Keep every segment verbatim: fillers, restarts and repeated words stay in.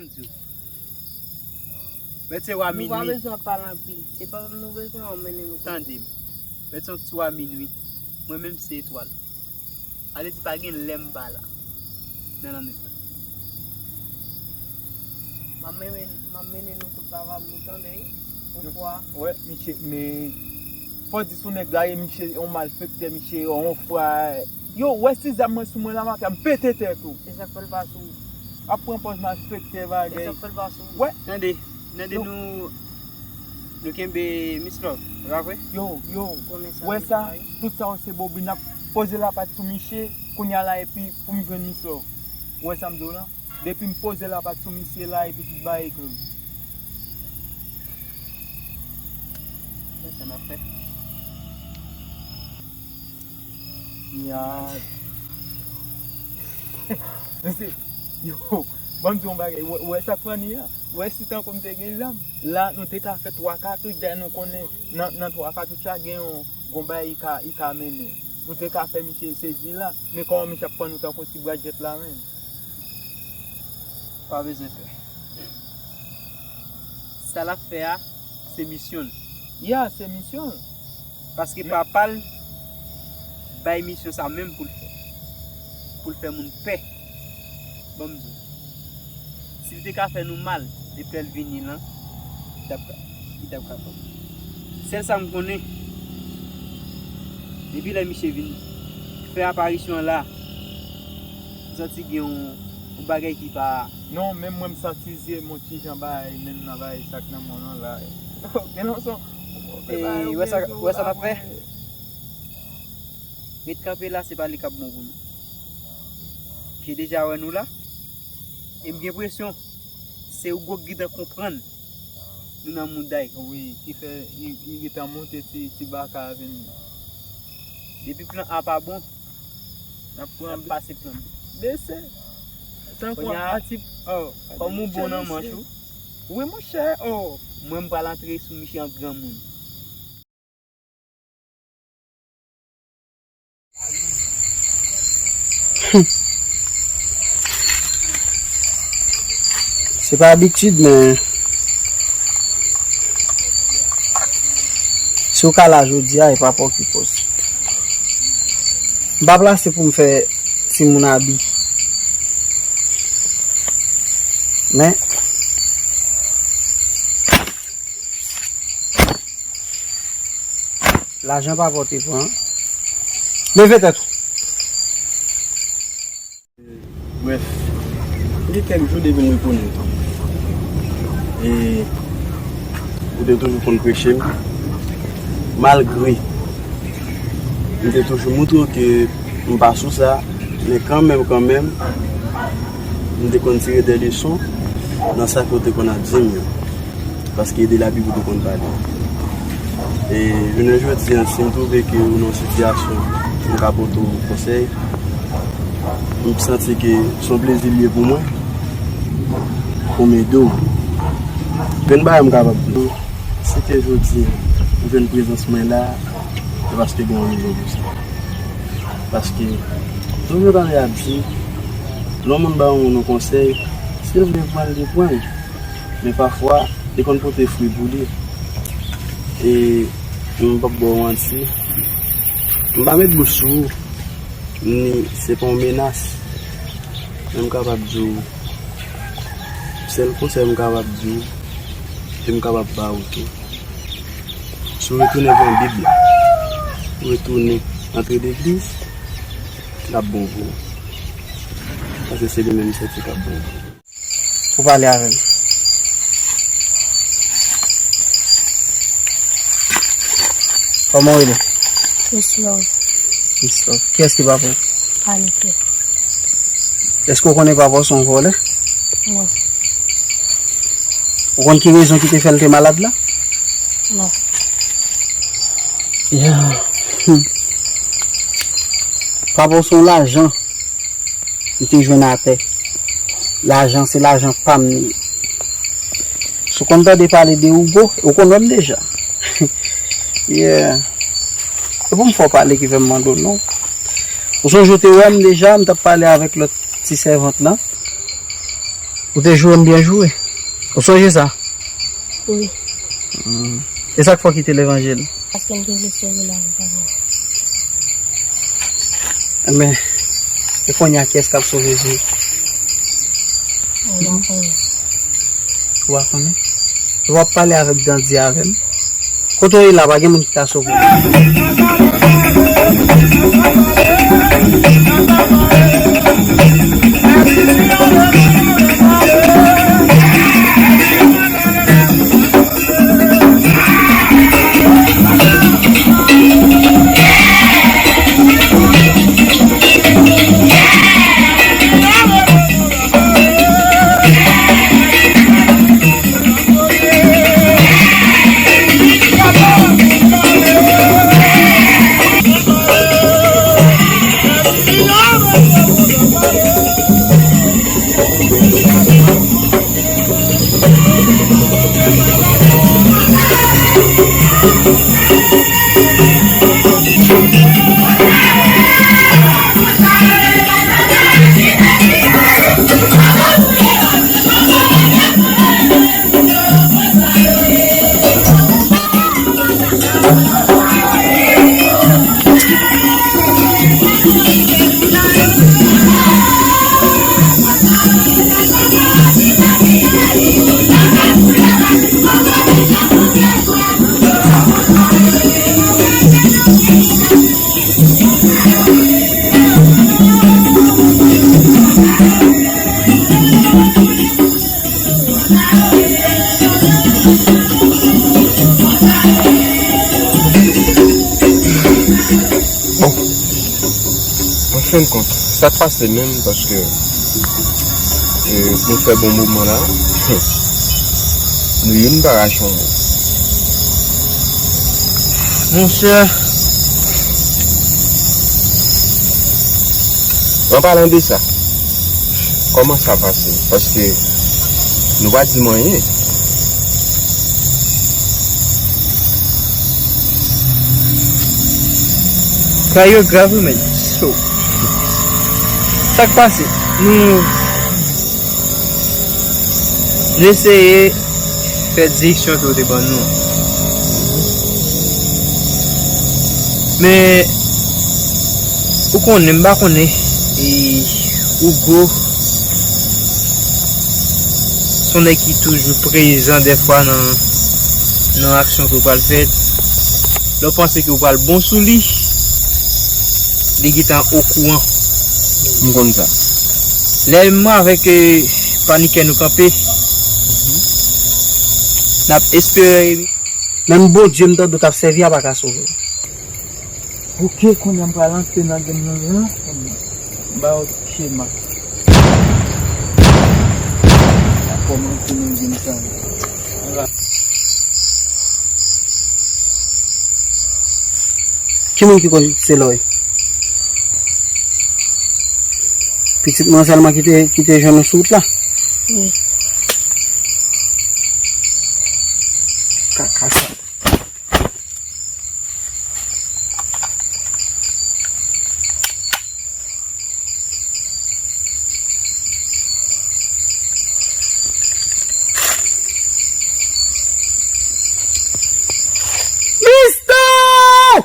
M di w. Mèt se w a minwi. Nou pa bezwen pale anpil. Se pa nou bezwen anmennen nou kote. Tande m. Mèt se yon ti w a minwi. Mwen menm se etwal. Ale di pa gen lè m pa la. Nan lannwit la. M ap mennen, m ap mennen nou kote papa m, nou tande, wi? Yon fwa. Wè, misye, men, fò di sou nèg la, e misye, yon malfektè, misye, yon fwa. Yo, wè si zam mwen sou mwen la, mafya, m pete tèt ou. E sa k fè l pa sou ou? Ap pran pòz malfektè bagay. E sa k fè l pa sou ou? Wè. Tande, tande nou, nou kenbe Miss Love, e pa vre? Yo, yo, wè sa, tout sa yo se bobin, ap poze lapat sou misye, kounye a la, epi pou m jwenn Miss Love. Wè sa m di w la? Depi m poze lapat sou misye la, epi tout bagay klou. Wè sa n ap fè. Ya. Mesye, yo, ban m di yon bagay. Wè, wè sa k funny a? Wè si tankou m te gen zam, la nou te ka fè twa katouch, dayè nou konnen nan, nan twa katouch la gen yon, gon bagay i ka, i ka mennen. Nou te ka fè misye sezi la, men kòman misye ap pran nou tankou ti bradjèt la menm? Pa bezwen pè. Sa l ap fè a, se misyon l. Ya, se misyon l. Paske papa l bay misyon sa menm pou l fè. Pou l fè moun pè. Ban m di w. Si l te ka fè nou mal, depi lè l vini lan, li t ap ka, li t ap kapab. Sèl sa m konnen, depi lè misye vin fè aparisyon an la, m santi gen yon, yon bagay ki pa. Non, menm mwen m santi zye m yon ti jan bay, menm nan bay sa k nan men w lan la. Gen nan son. E, wè sa, wè sa n ap fè? Ret kanpe la, se pa li k ap bon pou nou. J'ai deja wè nou la. E m gen presyon, se ou gwo gitan konprann nou nan mouday. Wi, ki fè i, i gentan monte ti, ti baka a vin. Depi plan A pa bon, n ap pran, n ap pase plan B. Bese. Tankou a ti, oh, kòm ou bon nan manch ou. Wi, monchè, oh. Mwen, m pral antre sou misye an granmoun. Se pa abitid, men si w ka la jodi a, e pa pòkipòs. M pa plase pou m fè timoun abi. Men, lajan pa pote pran. Leve tèt ou. Brèf, m gen kèk jou depi m rekonèt ou. E ou te toujou konn preche m. Malgre m te toujou moutre w ke m pa sou sa, men kanmenm, kanmenm, m te konn tire de leson nan sa ke w te konn ap di m yo. Paske e de Labib ou te konn pale. E jounen jodi a, si m twouve ke ou nan yon sitiyasyon, m ka pote w konsèy, m santi ke se yon plezi l ye pou mwen, pou m ede w. Grenn bagay m kapab di w, si ke jodi a, ou jwenn prezans mwen la, se paske gen yon rezon pou sa. Paske, toujou tande y ap di, lè yon moun ba yon moun yon konsèy, si l vle pran l, li pran l. Men pafwa, li konn pote fwi pou li. E m p ap ba w manti, m pa met bouch sou ou, ni se pa yon menas. Men m kapab di w, sèl konsèy m kapab di w, e m kapab ba w tou. Si w retounen pran Bib la, ou retounen antre legliz, l ap bon pou ou. Paske se li menm m santi k ap bon pou ou. Pou pale avè m. Kòman w rele? Miss Love. Miss Love. Kiyès ki papa w? Anike. Èske w konnen papa w se yon vòlè? Non. Ou konn ki rezon ki te fè l te malad la? Non. Ya. Hmm. Papa w se yon lajan li te jwenn atè. Lajan, se lajan pa m li ye. Si w konn tande pale de Hugo, ou konn wè m deja. Yeah. Se pou m fè w pale ki fè m mande w non. Ou sonje w te wè m deja, m t ap pale avèk lòt ti sèvant lan. Ou te joure m byen joure. Ou sonje sa? Wi. Hmm. E sa k fè w kite levanjil? Paske m te vle sove lavi papa m. Enben, e kounye a kiyès k ap sove vi w? Mwen pa konnen. Ou pa konnen? Ou p ap pale avèk Dandi avè m? Kote w ye la, pa gen moun ki ka sove w. Bon, an fen de kont, sa k pase menm, paske, e, nou fè bon moman la, nou youn pa rache yon mo. Monchè, an palan de sa, kòman sa pase? Paske nou pa di m anyen. Ka yo grav wi, men. So, sa k pase? Nou, nou eseye fè direksyon ke w te ban nou an. Men, ou konnen, m pa konnen, e, Hugo, se yon nèg ki toujou prezan dèfwa nan, nan aksyon ke w pral fè. Lè w panse ke w pral bon sou li, li gentan okouran. M konn sa. Lè mwen avèk, e, Panikè nou kanpe, n ap espere. Menm Bondye m tande w t ap sèvi a pa ka sove w. Ok, kounye a m pral antre nan game nan la. M ba w chema. Kòman antre nan game sa? Ki moun ki konn se lòy? Pitit mwen sèlman ki te, ki te jwenn nou sou wout la? Wi. Kaka sa. Mister!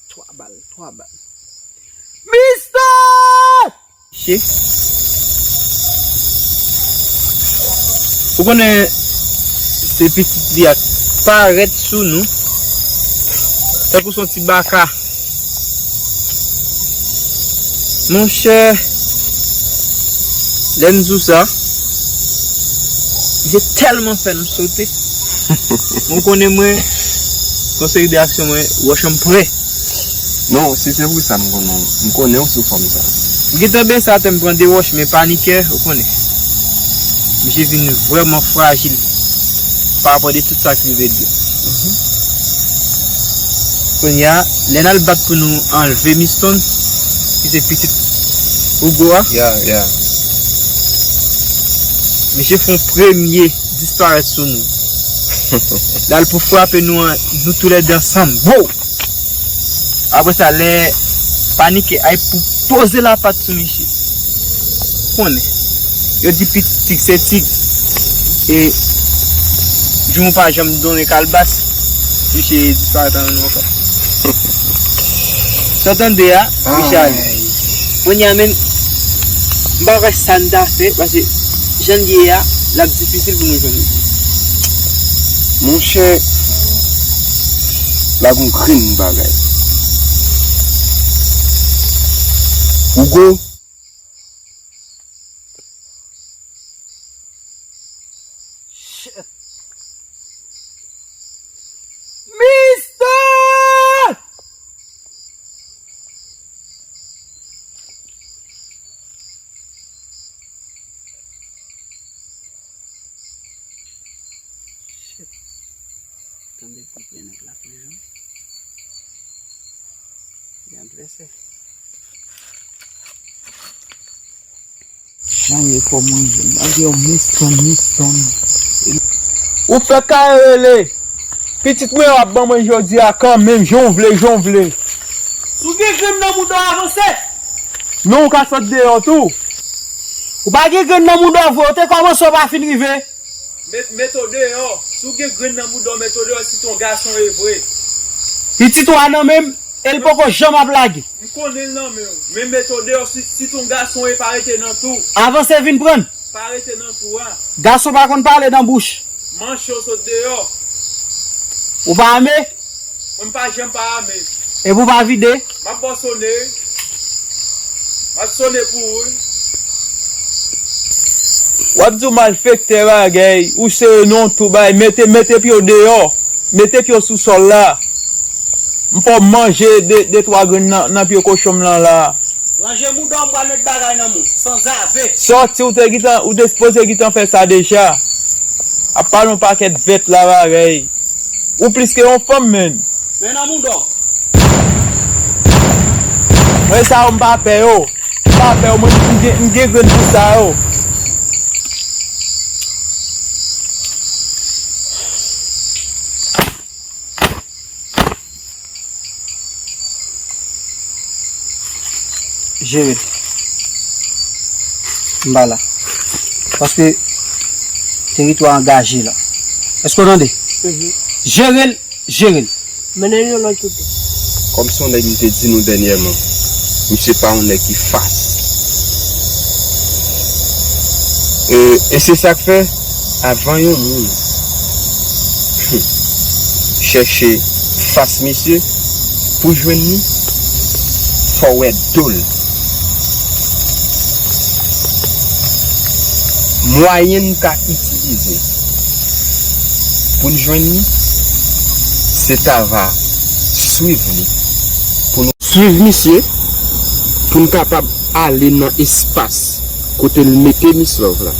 Twa bal, twa bal. Mister! Che. Ou konnen se pitit li a k parèt sou nou. Tankou se yon ti baka. Monchè, lè m di w sa, misye tèlman fè m sote. Ou konnen mwen, yon seri de aksyon mwen, wòch an m prè. Non, si se pou sa m konnen w, m konnen w sou fòm sa. M gentan bese atè m pran de wòch, men Panikè, ou konnen. Misye vin vrèman frajil pa rapò de tout sa k rive di yo. Kounye a, lè n al bat pou nou anlve Miston, Se pitit Hugo a. Yeah, yeah. Misye fè yon premye disparèt sou nou. L al pou frape nou an, nou toulède ansanm. Wow! Apre sa, lè Panike ay pou poze lapat sou misye. Konnen. Yo di tig se tig. E joumou pa janm donnen kalbas, misye disparèt ann nou ankò. Sa w tande a, misye ale. Kounye a menm, m pa wè sa n ta fè, paske jan l ye a, l ap difisil pou nou jwenn li. Monchè, la gon grenn bagay. Hugo. Mister! Shit. Tande koupe nèg la toujou. Li advèsè. Jan ye fò mwen jwenn. Gade yon Miston, Miston. Ou fè kay rele. Pitit mwen w ap ban mwen jodi a kanmenm, jan w vle, jan w vle. Si w gen grenn nan mouda w, avanse. Non, ou ka sot deyò tou. Ou pa gen grenn nan mouda w vre, ou te kòmanse, ou pa fin rive. Met, met w deyò. Si w gen grenn nan mouda w, met w deyò si t on gason e vre. Pitit ou a nan men m, e l poko janm ap lage. M konnen l nan men w. Men met w deyò si, si t on gason e pa rete nan tou. Avanse vin pran l. Pa rete nan tou a. Gason pa konn pale nan bouch. Manche w sot deyò. Ou pa ame? Mwen m pa janm pa ame. Epi w pa vide? M ap ba w sone. M ap sone pou ou wi. W ap di w malfektè bagay, ou sere non tou bay, mete, mete pye w deyò, mete pye w sou sòl la. M fè w manje de, de twa grenn nan, nan pye kochon m lan la. Ranje mouda w, m pral met bagay nan men w, sanzave. Sòti, ou te gentan, ou te sipoze gentan fè sa deja. Ap pale yon pakèt vèt la bagay. Ou plis ke yon fanm, menn. Men nan mouda w. Mwen sa yo, m pa pè yo. M pa pè yo, mwen m gen, m gen grenn pou sa yo. Jere l. M pa la. Paske teritwa angaje la. Èske w tande? Mhm. Jere l, jere l. Mennen l yon lòt kote. Kòm se yon nèg m te di nou dènyèman, misye pa yon nèg ki fas. E, e se sa k fè, avan yon moun chèche fas misye, pou jwenn li, fò w wè do l. Mwayen n ka itilize pou n jwenn li, se ta va swiv li. Pou nou swiv misye, pou n kapab ale nan espas kote l mete Miss Love la.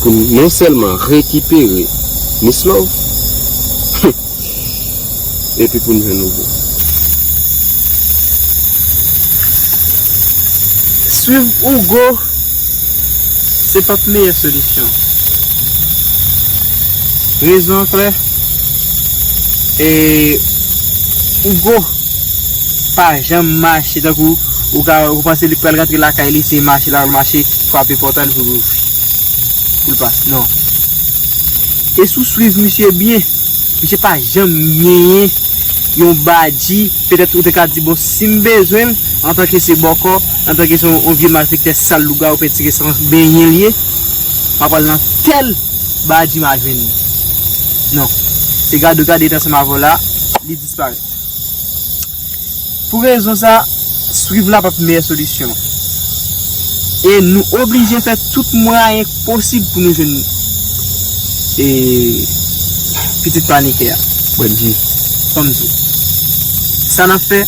Pou n non sèlman rekipere Miss Love, epi pou n jwenn Hugo. Swiv Hugo, se p ap meyè solisyon. Rezon an klè. E Hugo pa janm mache tankou ou ka, ou panse li pral rantre lakay li, se mache l al mache, frape pòt la, li pou l ouvri. Pou l pase. Non. E si w swiv misye byen, misye pa janm genyen yon badji. Petèt ou te ka di, bon, si m bezwen l, antanke se bòkò, antanke se yon, yon vye malfektè sal lougawou pètire san benyen l ye, m ap al nan tèl badji m a jwenn li. Non. Se gade w gade etan ansanm avè w la, li disparèt. Pou rezon sa, swiv la p ap meyè solisyon. E nou oblije fè tout mwayen k posib pou nou jwenn, e, pitit Panikè a. Bondye. Fò m di w. Sa n ap fè,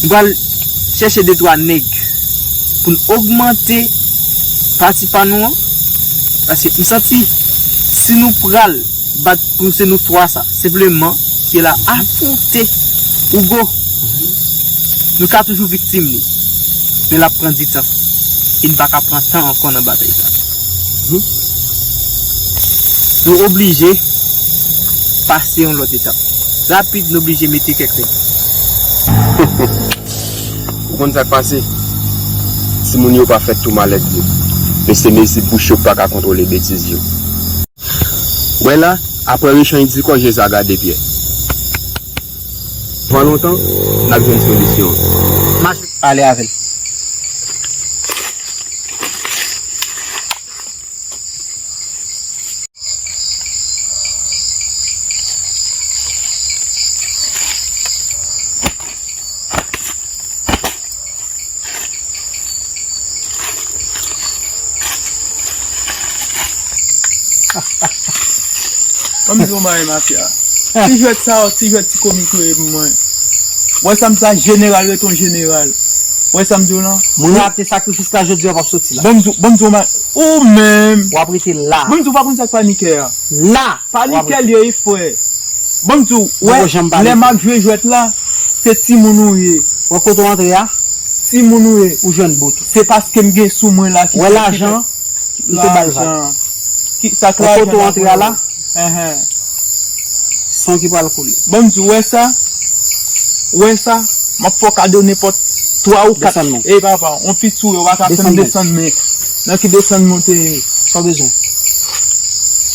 m pral chèche de twa nèg pou n ogmante pati pa nou an. Paske m santi, si nou pral bat pou se nou twa sa, senpleman, ki la afwonte Hugo. Nou ka toujou viktim li, men l ap pran di tan. E n pa ka pran tan ankò nan batay sa. Nou oblije pase yon lòt etap. Rapid, n oblije mete kèk règ. Ou konn sa k pase? Timoun yo pa fèt tou malèt vre. Men se mezi bouch yo k pa ka kontwole betiz yo. Wè la, apre Richan di kò, Jeza gade pyè. Pran lontan, n ap jwenn solisyon an. Mache ale avè l. Ban m di w yon bagay, mafya. Ti jwèt sa yo, ti jwèt ti komik yo ye pou mwen. Wè sa m di w la, jeneral rete yon jeneral. Wè sa m di w lan? Mwen rate sakrifis la, jodi a w p ap soti la. Ban m di w, ban m di w yon bagay. Ou menm. W ap rete la. Ban m di w, pa konn sa k panikè a. La. Panikè l ye, wi, frè. Ban m di w, wè, lè m ap jwe jwèt la, se timoun ou ye. Wè kote w antre a? Timoun ou ye. Ou jwenn bout ou. Se paske m gen sou mwen la ki fè. Wè lajan, m te ba l vag. Ki sa k lajan? Wè kote w antre a la? Enhen. San ki pral koule. Ban m di w, wè sa? Wè sa? M ap fè w kado nenpòt twa ou kat. Desann men. Ey papa, yon piti ou yo pa ka fè m desann men. Nan ki desann men w te ye? Sa w bezwen?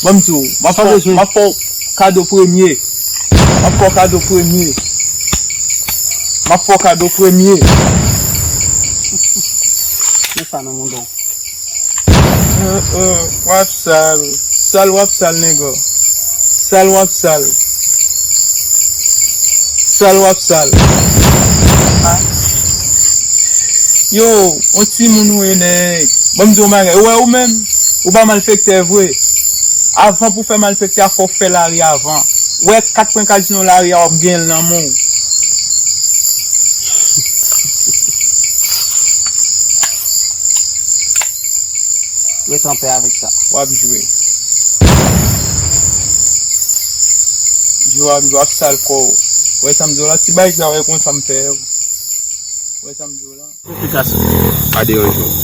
Ban m di w, m ap fè w, m ap fè w kado premye. M ap fè w kado premye. M ap fè w kado premye. Men sa nan mouda w. Euh, euh, w ap sal. Sal w ap sal, nègò. Sal w ap sal. Sal w ap sal. Ah. Yo, yon timoun ou ye, nèg. Ban m di w yon bagay. Ou wè ou menm, ou pa malfektè vre. Avan pou w fè malfektè a, fò w fè lari avan. Ou wè kat pwen kazino lari a, w ap genyen l nan men w. Ret anpè avèk sa. W ap jwe. Jwe w ap jwe, w ap sal kò w. Wè sa m di w la, ti bagay sa, wè konsa m fè yo. Wè sa m di w la. Konplikasyon. Pa deranje w.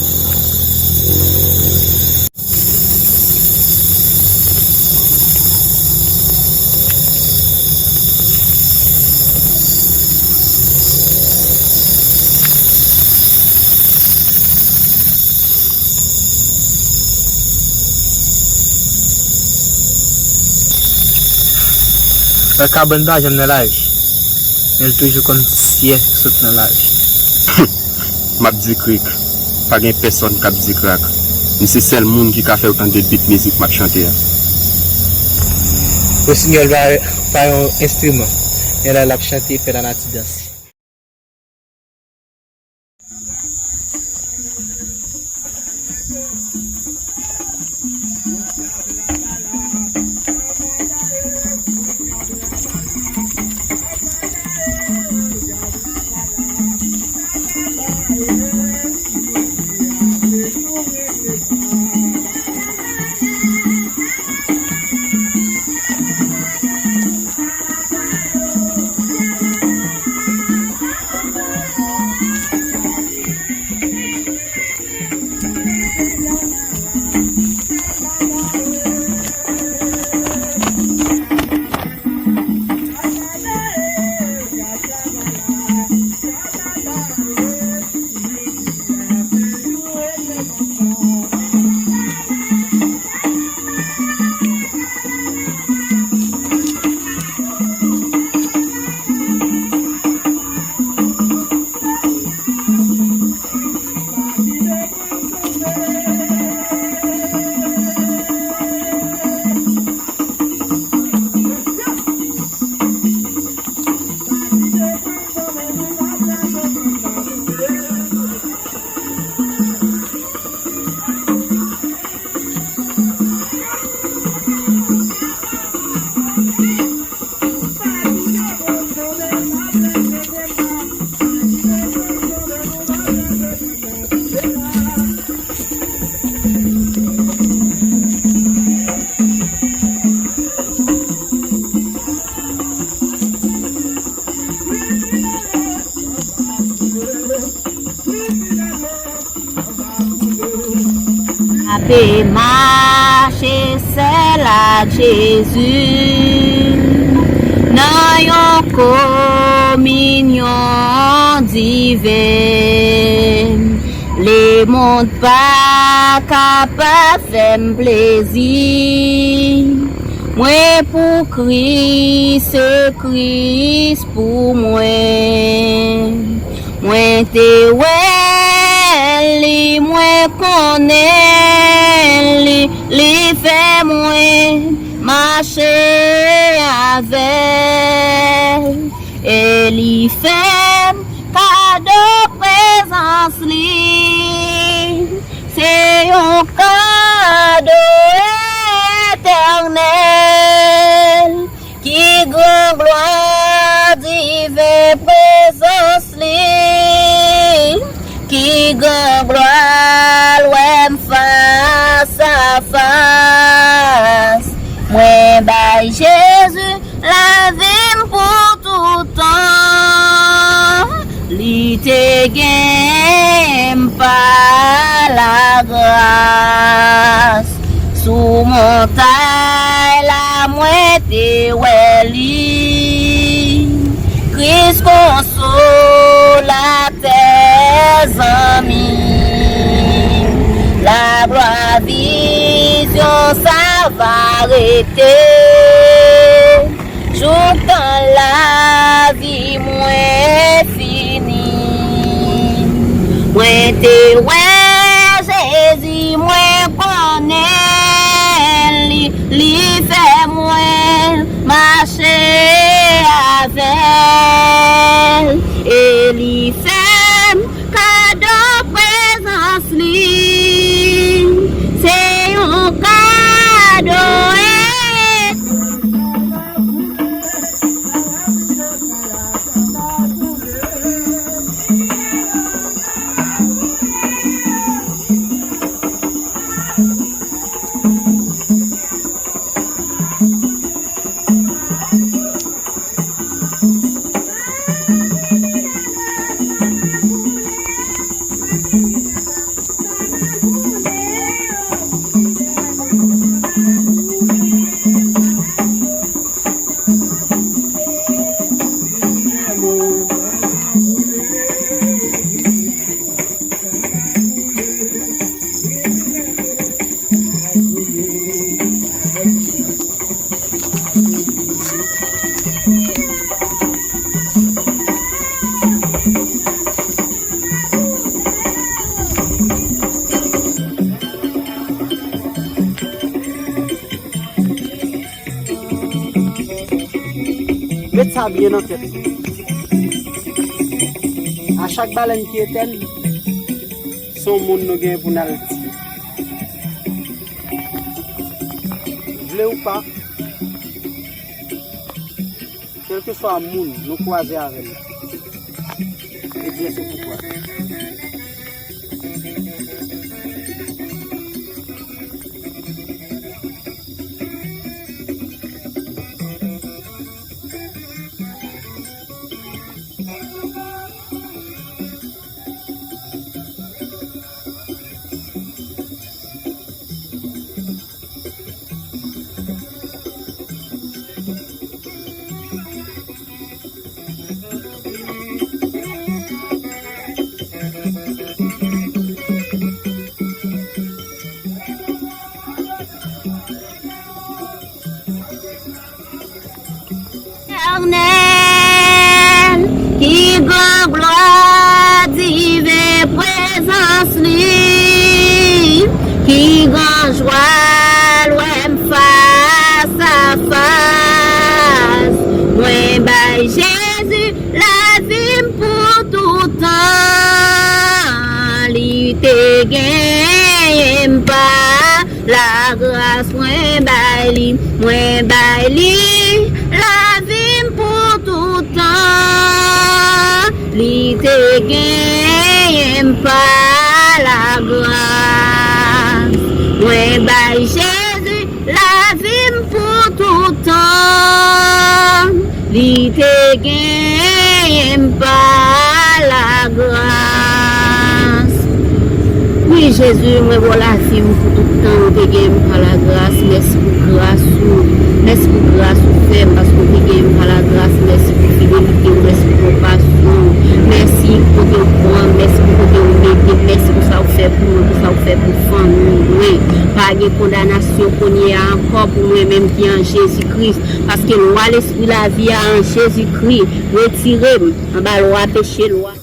Kabann pa janm nan laj, men l toujou konn syè sot nan laj. M ap di krik, pa gen pèsonn k ap di krak. M se sèl moun ki ka fè w tande bit mizik m ap chante a. Rosinyòl pa, pa yon enstriman, men la l ap chante, fè lanati danse. Pe mache sèl ak Jezi nan yon kominyon diven. Lemonn pa ka pa fè m plezi. Mwen pou Kris, se Kris pou mwen. Mwen te wè li, mwen konnen li, li fè mwen mache avè l. E li fè m kado prezans li. Se yon kado etènèl. Ki gran glwa diven prezans li, ki gran glwa l wè m fas a fas. Mwen bay Jezi lavi m pou tout tan. Li te genyen m pa lagras. Sou montay la mwen te wè li. Kris konsolatè zanmi. Laglwa vizyon sa va rete. Jouk tan lavi mwen fini. Mwen te wè Jezi, mwen konnen li, li fè mwen mache avè l. E li fè m kado prezans li. Se yon kado e Met sa byen nan tèt nou. A chak balèn ki etèn, se yon moun nou gen pou n al tiye. Vle ou pa, kèlkeswa moun nou kwaze avè l, egzèse pouvwa. Etènèl, ki gran glwa diven prezans li, ki gran jwa l wè m fas a fas. Mwen bay Jezi lavi m pou tout tan. Li te genyen m pa lagras, mwen bay li, mwen bay li lavi m pou tout tan. Li te genyen m pa lagras, mwen bay Jezi lavi m pou tout tan. Li te genyen m pa lagras. Wi, Jezi, mwen ba w lavi m pou tout tan ou te genyen m pa lagras. Mèsi pou gras ou. Mèsi pou gras ou fè m paske ou te genyen m pa lagras. Mèsi pou fidelite w. Mèsi pou konpasyon w. Mèsi pou kote w pran m. Mèsi pou kote w mete m. Mèsi pou sa w fè pou mwen, pou sa w fè pou fanmi mwen. Pa gen kondanasyon kounye a ankò pou mwen menm ki an Jezi Kris. Paske lwa lespri lavi a an Jezi Kri retire m anba lwa peche, lwa.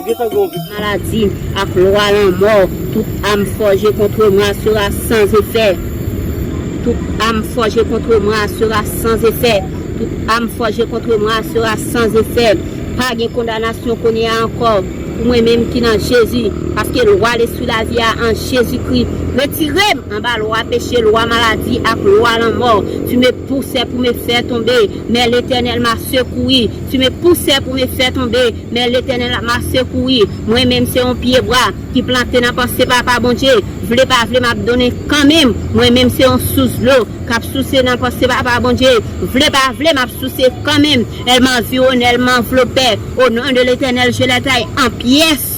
Ou gentan gen yon vi. Maladi ak lwa lanmò, toute arme forgée contre moi sera sans effet. Toute arme forgée contre moi sera sans effet. Toute arme forgée contre moi sera sans effet. Pa gen kondanasyon kounye a ankò pou mwen menm ki nan Jezi, paske lwa lespri lavi a an Jezi Kri retire m anba lwa peche, lwa maladi ak lwa lanmò. Tu me poussais pour me faire tomber, mais l'Éternel m'a secouru. Tu me poussais pour me faire tomber, mais l'Éternel m'a secouru. Mwen menm se yon pye bwa ki plante nan panse Papa Bondye. Vle pa vle, m ap donnen kanmenm. Mwen menm se yon sous dlo k ap souse nan panse Papa Bondye. Vle pa vle, m ap souse kanmenm. Elle m'environne, elle m'enveloppe. Au nom de l'Éternel, je les taille en pièces.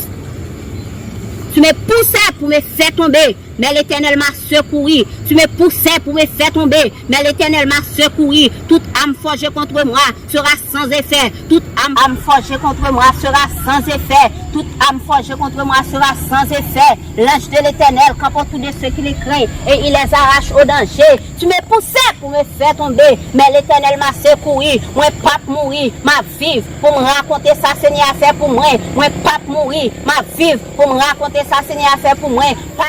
Tu me poussais pour me faire tomber, mais l'Éternel m'a secouru. Tu me poussais pour me faire tomber, mais l'Éternel m'a secouru. Toute arme forgée contre moi sera sans effet. Toute arme, arme forgée contre moi sera sans effet. Toute arme forgée contre moi sera sans effet. L'ange de l'Éternel campe autour de ceux qui le craignent et il les arrache au danger. Tu me poussais pour me faire tomber, mais l'Éternel m'a secouru. Mwen p ap mouri, m ap viv pou m rakonte sa Senyè a fè pou mwen. Mwen p ap mouri, m ap viv pou m rakonte sa Senyè a fè pou mwen. Pa...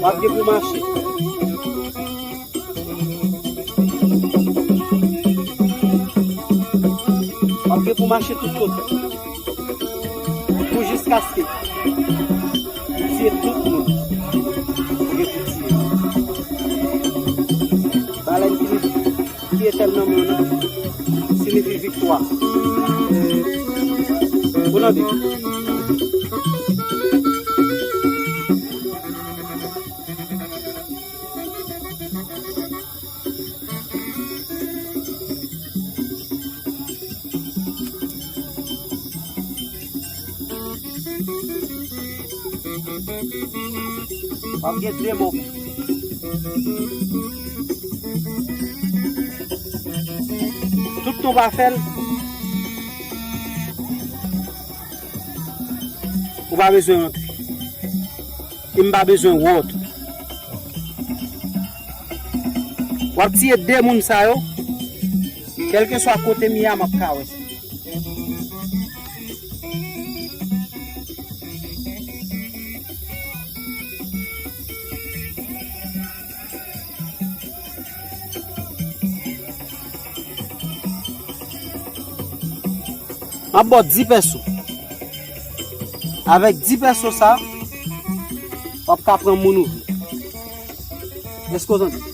W ap gen pou mache. W ap gen pou mache tout kote. Pou jiskaske ou tiye tout moun ou gen pou tiye. Balèn ki, ki etèn nan men w nan siyifi viktwa. Ou tande? W ap gen de mo. Tout tan w pa fè l, ou pa bezwen wont. E m pa bezwen wont. M ap tiye de moun sa yo. Kèlkeswa kote m ye a, m ap ka wè sa. M ap ba w dis pèso. Avèk dis pèso sa, w ap ka pran moun ou vle. Èske w tande?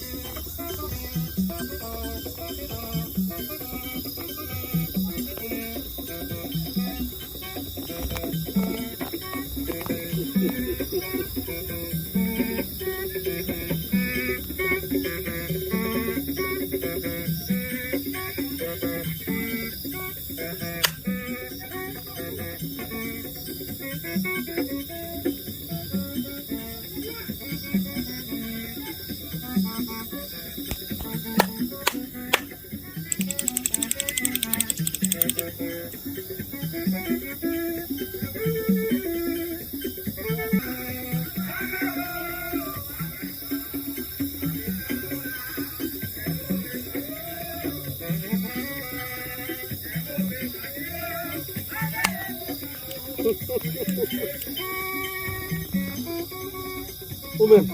Ou menm.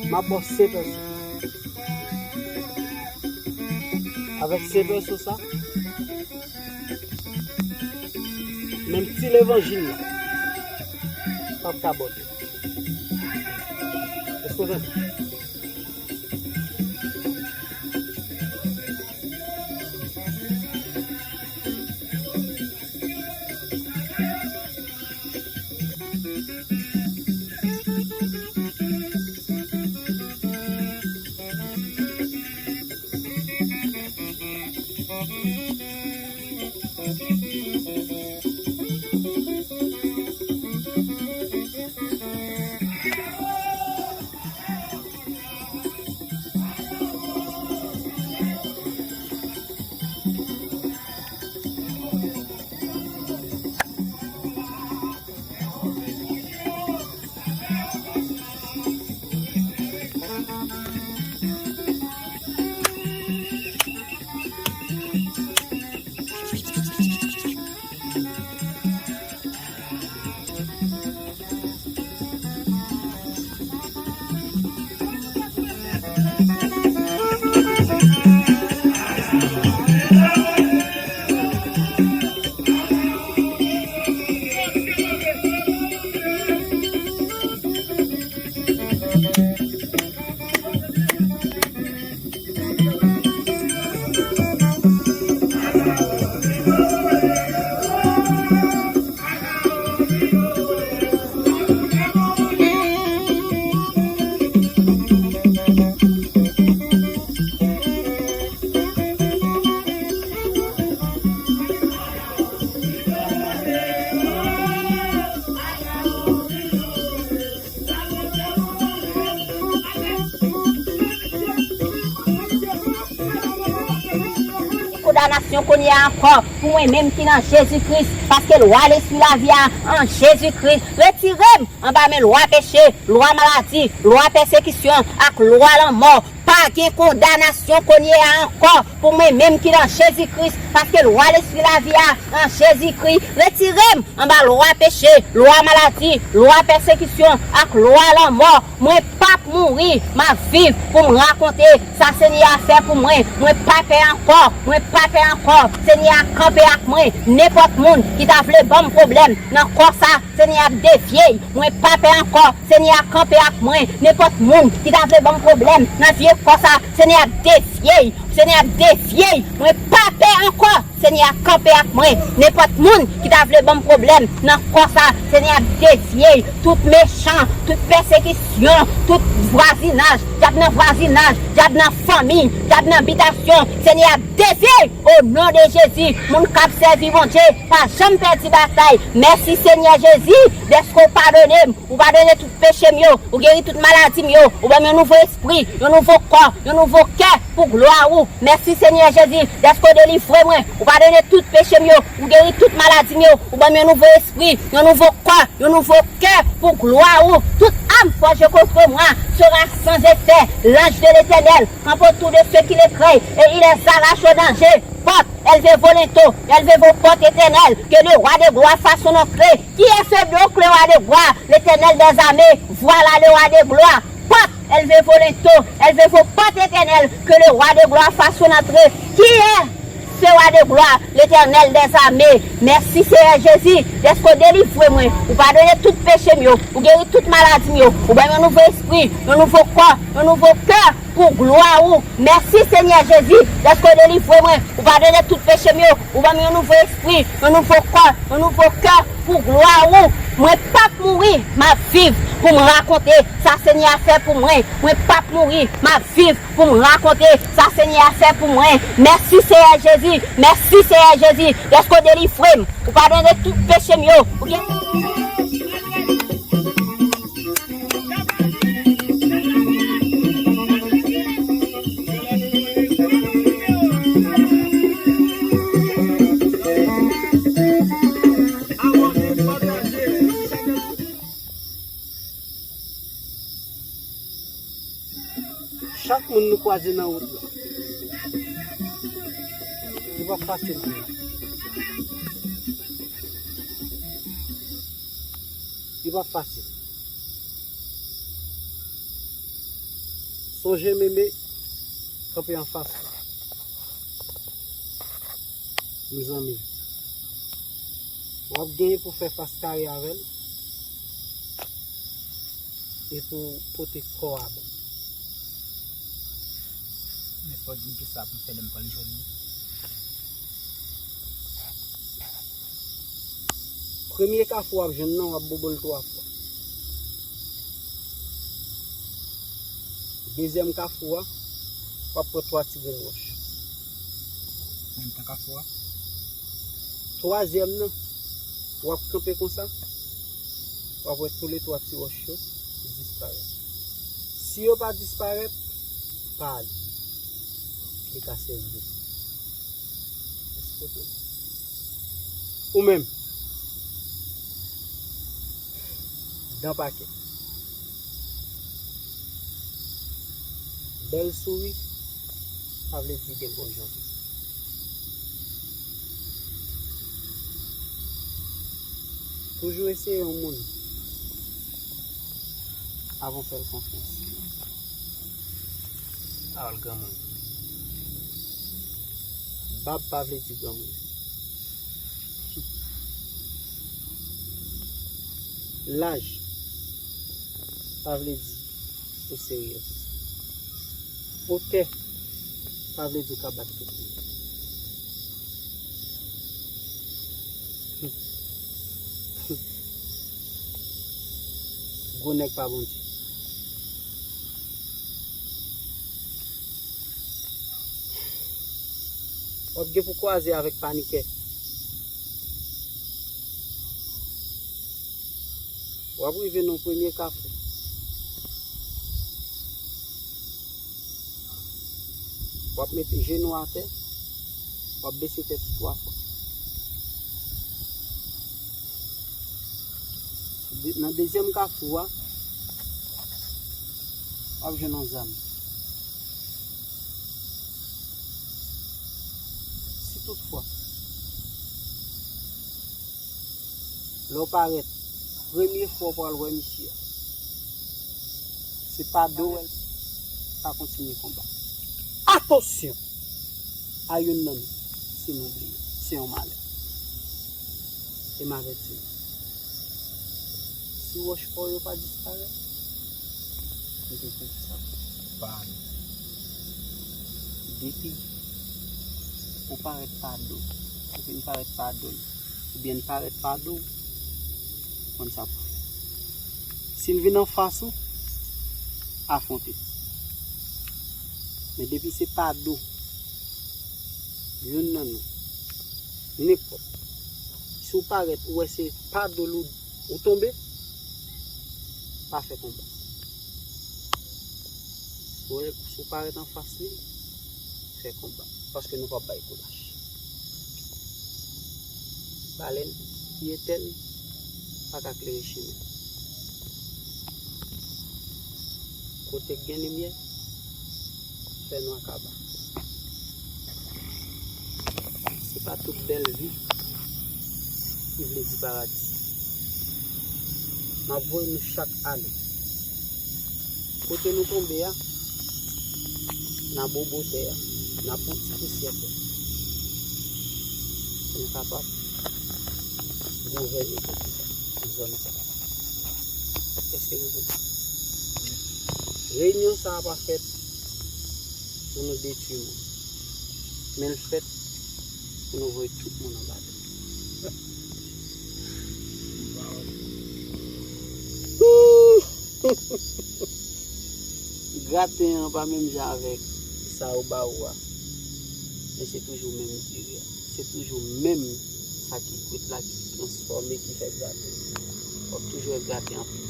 M ap ba w senk pèso. Avèk senk pèso sa, menm ti levanjil la p ap ka bòde. Èske w tande? Kondanasyon kounye a ankò pou mwen menm ki nan Jezi Kris, paske lwa lespri lavi a an Jezi Kris. Retire m anba men lwa peche, lwa maladi, lwa pèsekisyon ak lwa lanmò. Pa gen kondanasyon kounye a ankò pou mwen menm ki nan Jezi Kris, paske lwa lespri lavi a an Jezi Kris. Retire m anba lwa peche, lwa maladi, lwa pèsekisyon ak lwa lanmò. Mwen p ap mouri, m ap viv pou m rakonte sa Senyè a fè pou mwen. Mwen pa pè ankò, mwen pa pè ankò. Senyè a kanpe ak mwen. Nenpòt moun ki ta vle ban m pwoblèm nan kò sa, Senyè a defye l. Mwen pa pè ankò. Senyè a kanpe ak mwen. Nenpòt moun ki ta vle ban m pwoblèm nan vye kò sa, Senyè a defye l. Senyè a defye l. Mwen pa pè ankò. Senyè a kanpe ak mwen. Nenpòt moun ki ta vle ban m pwoblèm nan kò sa, Senyè a defye l. Tout mechan, tout pèsekisyon, tout vwazinaj, dyab nan vwazinaj, dyab nan fanmi, dyab nan bitasyon, Senyè a defye l. O non de Jezi, moun k ap sèvi Bondye pa janm pèdi batay. Mèsi Senyè Jezi, dèske w padone m. Ou padone tout peche m yo, ou geri tout maladi m yo, ou ban m yon nouvo espri, yon nouvo kò, yon nouvo kè. pou glwa ou. Mèsi, Senyè Jezi, dèske w delivre mwen. Ou padone tout peche m yo. Ou geri tout maladi m yo. Ou ban m yon nouvo espri, yon nouvo kò, yon nouvo kè pou glwa ou. Toute arme forgée contre moi sera sans effet. L'ange de l'Éternel campe autour de ceux qui le craignent et il les arrache au danger. Porte, élevez vos linteaux, élevez vos portes éternelles, que le roi de gloire fasse son entrée. Qui est ce donc, le roi de gloire? L'Éternel des armées, voilà le roi de gloire. Porte, élevez vos linteaux, élevez vos portes éternelles, que le roi de gloire fasse son entrée. Qui est ce roi de gloire? L'Éternel des armées. Mèsi, Seyè Jezi, dèske w delivre mwen, ou padone tout peche m yo, ou geri tout maladi m yo, ou ban m yon nouvo espri, yon nouvo kò, yon nouvo kè pou glwa ou. Mèsi, Senyè Jezi, dèske w delivre mwen, ou padone tout peche m yo, ou ban m yon nouvo espri, yon nouvo kò, yon nouvo kè pou glwa ou. Mwen p ap mouri, m ap viv pou m rakonte sa Senyè a fè pou mwen. Mwen p ap mouri, m ap viv pou m rakonte sa Senyè a fè pou mwen. Mèsi, Seyè Jezi, mèsi, Seyè Jezi, dèske w delivre m, ou padone tout peche m yo. Ou gen Chak moun nou kwaze nan wout la, li p ap fasil pou nou. Li p ap fasil. Sonje Meme kanpe anfas ou. Mezanmi, w ap genyen pou fè fas kare avè l e pou pote kò a ban m. Men fò w di m kisa pou m fè lè m pral jwenn li. Premye kafou w ap jwenn nan, w ap bobo l twa fwa. Dezyèm kafou a, w ap pran twa ti grenn wòch. Menm tan kafou a? Twazyèm nan, w ap kanpe konsa, w ap wè toulètwa ti wòch yo disparèt. Si yo pa disparèt, pa ale. Li ka sèvi w. Èske w tande? Ou menm, dan pakèt. Bèl souri pa vle di gen bon jan vizaj. Toujou eseye yon moun avan w fè l konfyans. Pawòl granmoun. Bab pa vle di granmoun. Laj pa vle di ou serye. Otè pa vle di ou ka bat tout moun. Gwo nèg pa Bondye. W ap gen pou kwaze avèk panikè. W ap rive nan premye kafou. W ap mete jenou atè, w ap bese tèt ou twa fwa. De-, nan dezyèm kafou a, w ap jwenn yon zam. Si toutfwa, lè w parèt, premye fwa w pral wè misye a, se pa do w wè l, pa kontinye konba. Atansyon a youn nan nou, si nou bliye, se yon malè. E m avèti nou. Si wòch pa w yo pa disparèt, m te di sa. Pa ale. Depi ou parèt pa do, ou fin parèt pa do l, oubyen l parèt pa do w, konn sa pou fè. Si l vin anfas ou, afwonte l. Men depi se pa do youn nan nou, nenpòt, si w parèt, ou wè se pa do l ou, ou tonbe, pa fè konba. Si w wè, si w parèt anfas li, fè konba, paske nou p ap bay kou lach. Balèn ki etèn pa ka klere chimen. Kote k gen limyè, fènwa kaba. Se pa tout bèl vi ki vle di paradi. M ap voye nou chak ale. Kote nou tonbe a, n a bobo tè a, n a pran ti pousyè tè pou nou kapab gouvène kote sa, zòn sa. Èske nou konprann? Reyinyon sa a pa fèt pou nou detwi moun, men l fèt pou nou voye tout moun anba tè. Graten an pa menm jan avèk sa yo ba ou a, men se toujou menm diri a. Se toujou menm sa ki kwit la ki transfòme, ki fè graten. W ap toujou wè graten an piti.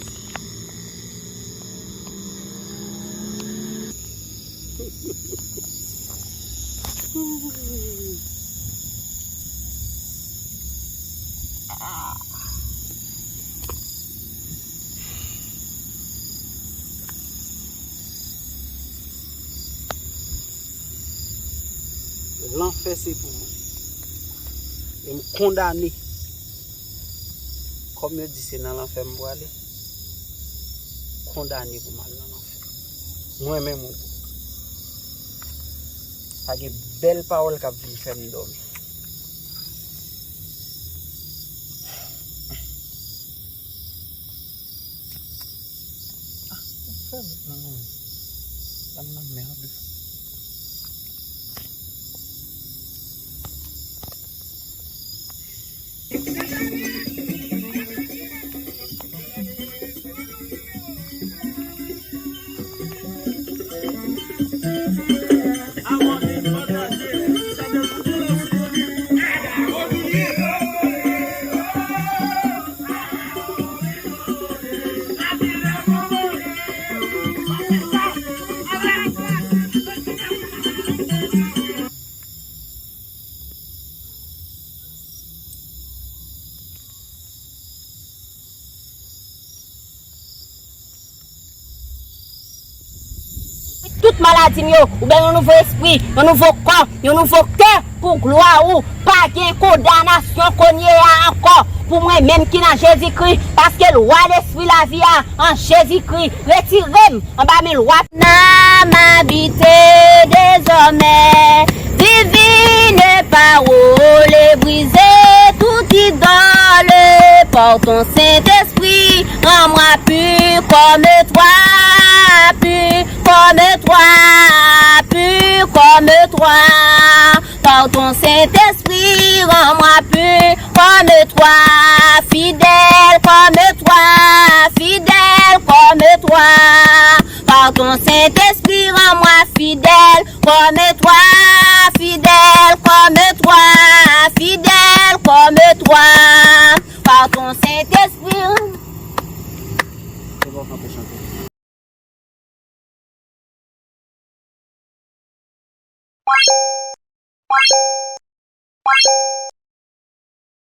Lanfè se pou mwen. E m kondane. Kòm yo di se nan lanfè m prale, kondane pou m al nan lanfè. Mwen menm ou. Pa gen bèl pawòl k ap vin fè m dòmi. Ah, fè vit non, non. Dam nan mède. Tout maladi m yo, ou bay yon nouvo espri, yon nouvo kò, yon nouvo kè pou glwa ou. Pa gen kondanasyon kounye a ankò pou mwen menm ki nan Jezikri, paske lwa lespri lavi a an Jezikri retire m anba men lwa. Nan m abite désormais, divine parole, brisez toute idole par ton Saint-Esprit, rends-moi pur comme toi, pur comme toi, pur comme toi. Par ton Saint-Esprit, rends-moi pur comme toi, fidèle comme toi, fidèle comme toi. Par ton Saint-Esprit, rends-moi fidèle comme toi, fidèle comme toi, fidèle comme toi. Par ton Saint-Esprit. Se bon, kanpe chante.